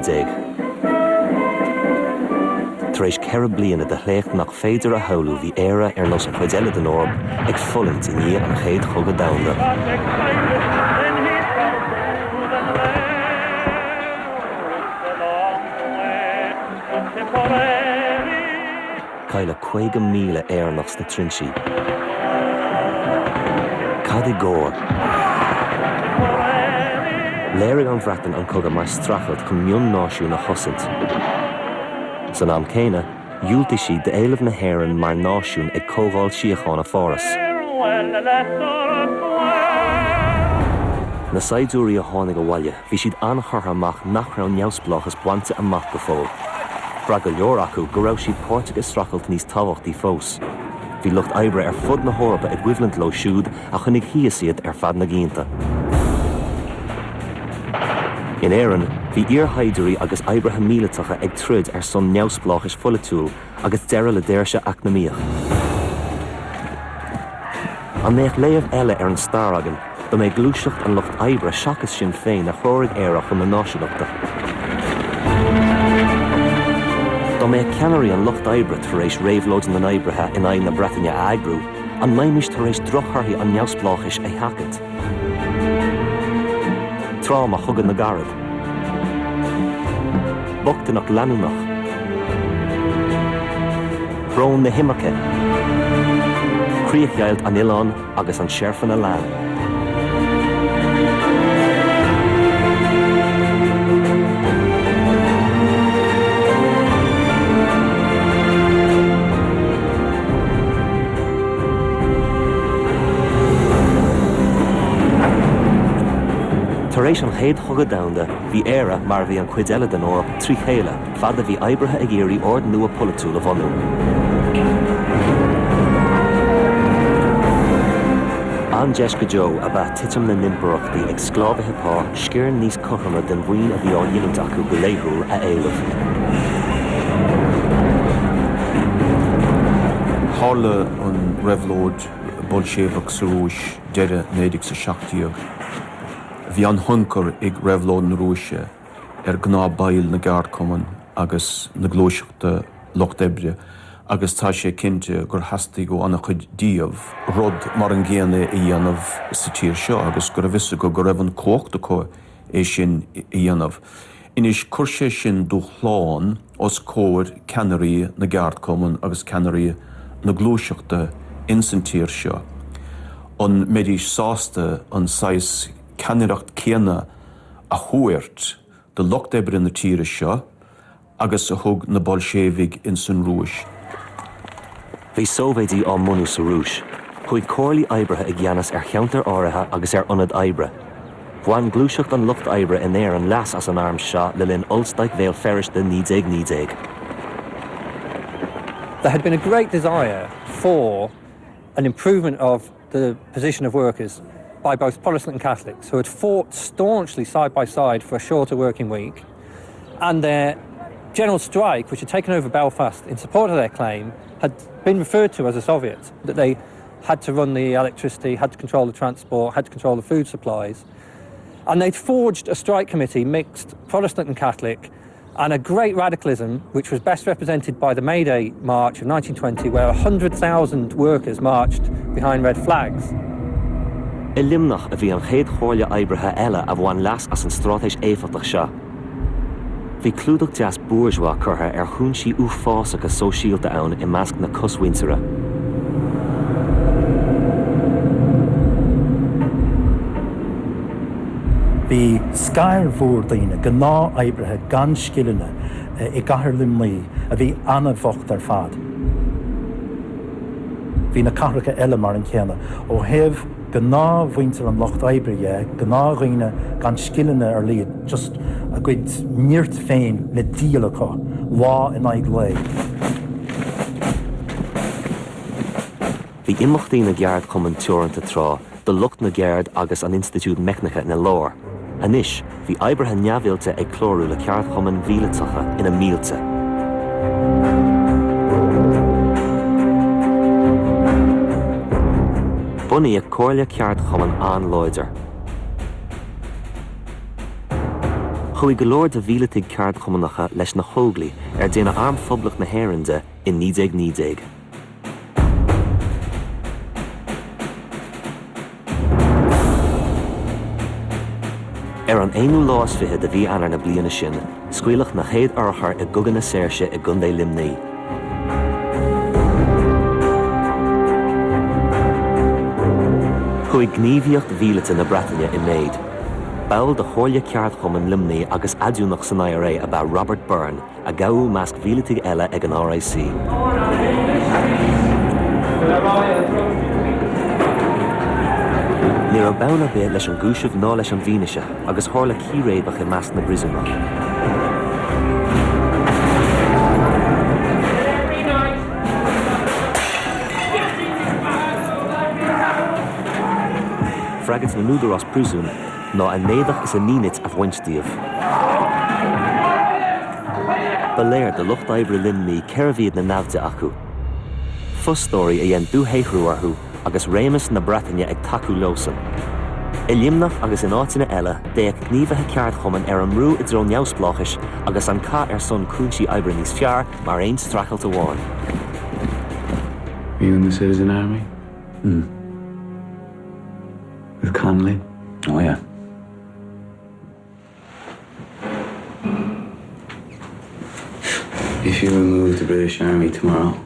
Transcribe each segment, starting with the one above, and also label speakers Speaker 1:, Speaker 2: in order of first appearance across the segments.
Speaker 1: 1919. Tar éis 4 bliana de shléacht nach féidir a shamhlú bhí Éire, ar nós an chuid eile den Eoraip, ag fulaingt i ndiaidh an Chéad Chogadh Domhanda. Cailleadh 50,000 Éireannach sna trinsí. Cad i gcomhair? Léirigh an Bhreatain an cogadh mar streachailt chun mion-náisiún a chosaint. San am céanna, dhiúltaigh sí d'éileamh na hÉireann mar náisiún ag Comhdháil Síochána Pháras. Na saighdiúirí a tháinig abhaile, Bhí siad an-churtha amach nach raibh neamhspleáchas bainte amach go fóill. Bhraith go leor acu go raibh siad páirteach i streachailt níos tábhachtaí fós. Bhí lucht oibre ar fud na hEorpa i gcoimhlint leo siúd a choinnigh thíos iad ar feadh na gcianta. In Éirinn, bhí iarshaighdiúirí agus oibrithe míleatacha ag troid ar son neamhspleáchais pholaitiúil agus deireadh le daoirse eacnamaíoch. An mbeadh léamh eile ar an stair againn dá mba é gluaiseacht an lucht oibre seachas Sinn Féin a threoraigh Éire chun na náisiúnachta? Dá mbeadh ceannairí an lucht oibre tar éis réabhlóid na n-oibrithe in aghaidh na Breataine a eagrú, an mbeimis tar éis drochthorthaí an neamhspleáchais a sheachaint? Tráma Chogadh na gCarad. Bochtaineacht leanúnach. Brón na himirce. Críochdheighilt an oileáin agus an seirfean a lean. Tar éis an Chéad Chogadh Domhanda, bhí Éire, mar a bhí an chuid eile den Eoraip, trí chéile, fad a bhí oibrithe ag iarraidh ord nua polaitiúil a bhunú. An-deis go deo ab ea titim na n-impireachtaí ag sclábhaithe pá sciar níos cothroime den mhaoin a bhí á ghiniúint acu go laethúil a éileamh.
Speaker 2: Tharla an réabhlóid Boilséiveach sa Rúis deireadh 1917. Bhí an-thionchar ag réabhlóid na Rúise ar ghnáthbhaill na gceardchumann agus na gluaiseachta lucht oibre agus tá sé cinnte gur theastaigh ó an-chuid díobh rud mar an gcéanna a dhéanamh sa tír seo agus go raibh fhios acu go raibh an chumhacht acu é sin a dhéanamh. Anois, chuir sé sin dúshlán os comhair ceannairí na gceardchumann agus ceannairí na gluaiseachta ins an tír seo, an mbeidís sásta an saghas ceannaireacht céanna a thabhairt do lucht oibre na tíre seo agus a thug na Boilséivigh ins an Rúis.
Speaker 1: Bhí sóivéidí á mbunú sa Rúis. Chuaigh comhairlí oibrithe i gceannas ar cheantair áirithe agus ar ionaid oibre. Bhain gluaiseacht an lucht oibre in Éirinn leas as an arm seo le linn Ollstailc Bhéal Feirste 1919.
Speaker 3: There had been a great desire for an improvement of the position of workers by both Protestant and Catholics who had fought staunchly side by side for a shorter working week and their general strike, which had taken over Belfast in support of their claim, had been referred to as a Soviet, that they had to run the electricity, had to control the transport, had to control the food supplies. And they'd forged a strike committee mixed Protestant and Catholic and a great radicalism which was best represented by the May Day March of 1920 where 100,000 workers marched behind red flags.
Speaker 1: I Luimneach a bhí an chéad chomhairle oibrithe eile a bhain leas as an straitéis éifeachtach seo. Bhí clúdach deas bourgeois curtha ar chúinsí uafásacha sóisialta ann i measc na cosmhuintire.
Speaker 4: Bhí scair mhór daoine, gnáth-oibrithe gan scileanna i gcathair Luimnigh a bhí an-bhocht ar fad. Bhí na cathracha eile mar an chéanna. Ó thaobh gnáthmhuintir an lucht oibre dhe, gnáthdhaoine gan scileanna ar leith, just a gcuid nirt féin le díol acu, lá in aghaidh lae.
Speaker 1: Bhí imeachtaí na gceardchumann teoranta tráth do lucht na gceard agus an Institiúid Meicnice ina lár. Anois, bhí oibrithe neamhoilte ag clárú le ceardchumainn mhíleatacha ina mílte. Bunaíodh comhairle ceardchumainn an-láidir. Chuaigh go leor de mhíleataigh ceardchumannacha leis na hÓglaigh ar déanadh Arm Phoblacht na hÉireann de i 1919. Ar an aonú lá is fiche de mhí Eanáir na bliana sin, scaoileadh na chéad urchair i gCogadh na Saoirse i gContae Luimnigh. Chuaigh gníomhaíocht mhíleata na Breataine i méid. Ball de Chomhairle Ceardchumann Luimnigh agus aidiúnach san IRA ab ea Robert Byrne, a gabhadh i measc mhíleataigh eile ag an RIC. Ní raibh bonn ar bith leis an gcúiseamh ná leis an bhfianaise agus tharla círéibeach i measc na bpríosúnach. Freagairt na n-údarás príosúin ná a n-éadach is a ndínit a bhaint díobh. Ba léir do lucht oibre Luimnigh cérbh iad na naimhde acu. Fostóirí a dhein dúshaothrú orthu agus réimeas na Breataine ag tacú leosan. I Luimneach agus in áiteanna eile, d'fhéach gníomhaithe ceardchumainn ar an mbrú i dtreo neamhspleáchais agus an cath ar son cúinsí oibre níos fearr mar aon streachailt amháin.
Speaker 5: Were you in the Citizen Army? Mm. With Connolly? Oh yeah. If you remove the British Army tomorrow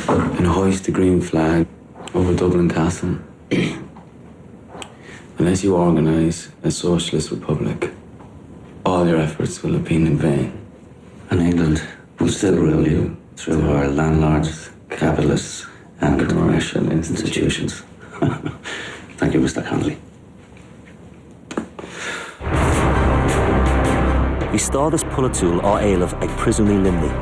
Speaker 5: and hoist the green flag over Dublin Castle, unless you organize a socialist republic, all your efforts will have been in vain. And England will still rule you through our landlords, capitalists and commercial institutions. Thank you, Mr. Connolly.
Speaker 1: Bhí stádas polaitiúil á éileamh ag príosúnaigh Luimnigh.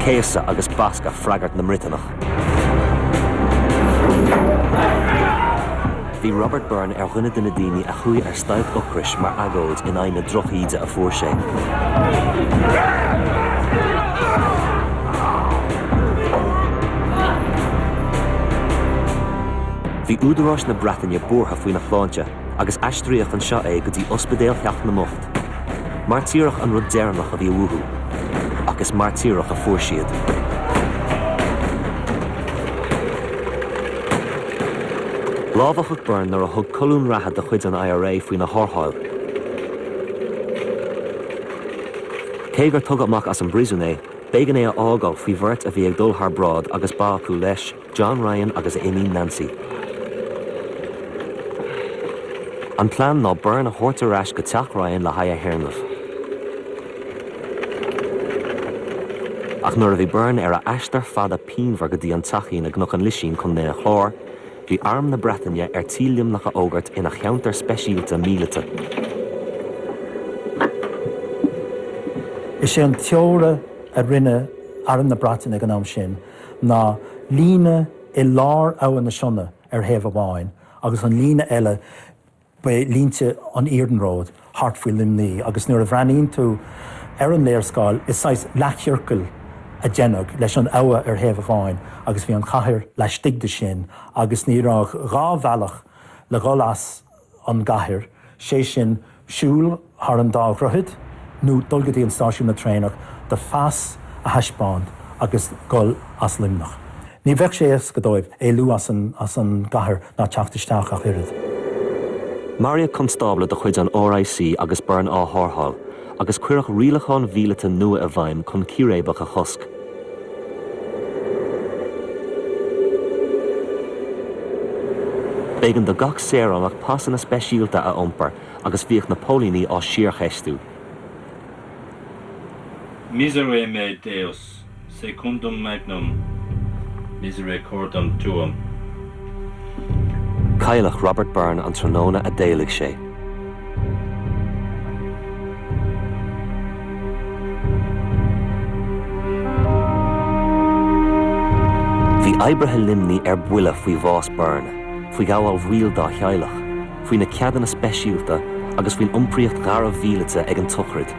Speaker 1: Céasadh agus bascadh freagairt na mBriotanach. Bhí Robert Byrne ar dhuine de na daoine a chuaigh ar stailc ocrais mar agóid in aghaidh na drochíde a fuair sé. Bhí údaráis na Breataine buartha faoina shláinte agus aistríodh anseo é go dtí Ospidéal Theach na mBocht. Mairtíreach an rud deireanach a bhí uathu. Ach is mairtíreach a fuair siad. Lámhachadh Byrne nuair a thug colún reatha de chuid an IRA faoina tharrtháil. Cé gur tugadh amach as an bpríosún é, b'éigean é a fhágáil faoi bheirt a bhí ag dul thar bráid agus ba acu leis, John Ryan agus a iníon Nancy. An plean ná Byrne a thabhairt ar ais go teach Ryan le haghaidh a théarnaimh. Ach nuair a bhí Byrne ar a aistear fada pianmhar go dtí an teachín i gCnoc an Lisín, Contae an Chláir, bhí Arm na Breataine ar tí Luimneach a fhógairt ina cheantar speisialta míleata.
Speaker 4: Is é an teora a rinne Arm na Breataine ag an am sin ná líne i lár Abha na Sionna ar thaobh amháin agus an líne eile, ba é línte an iarnróid thart faoi Luimnigh agus nuair a bhreathnaíonn tú ar an léarscáil is saghas leathchiorcal a deineadh leis an abha ar thaobh amháin agus bhí an chathair laistigh de sin agus ní raibh ach dhá bhealach le dhul as an gcathair, sé sin, siúl thar an dá dhroichead nó dul go dtí an stáisiún na traenach, do phas a thaispeáint agus dul as Luimneach. Ní bheadh sé éasca dóibh éalú as an as an gcathair ná teacht isteach ach oiread.
Speaker 1: Maraíodh constábla de chuid an RIC agus Byrne á tharrtháil, agus cuireadh rialacháin mhíleata nua i bhfeidhm chun círéibeach a chosc. B'éigean do gach saoránach pasanna speisialta a iompar agus bhíodh na póilíní á síorcheistiú.
Speaker 6: Miserere mei Deus, secundum magnum misericordam tuam.
Speaker 1: Cailleadh Robert Byrne an tráthnóna a d'éalaigh sé. Bhí oibrithe Luimnigh ar buile faoi bhás Byrne, faoi ghabháil bhaill dá theaghlach, faoi na ceadanna speisialta agus faoin iompraíocht gharbh mhíleata ag an tsochraid.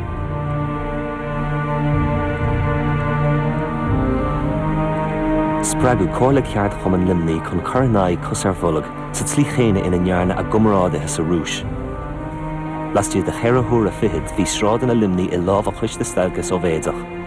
Speaker 1: Spreagadh Comhairle Ceardchumann Luimnigh chun cur in aghaidh cos ar bholg sa tslí chéanna ina ndearna a gcomrádaithe sa Rúis. Laistigh de cheithre huaire fichead bhí sráideanna Luimnigh i lámha Choiste Stailce Sóivéadach.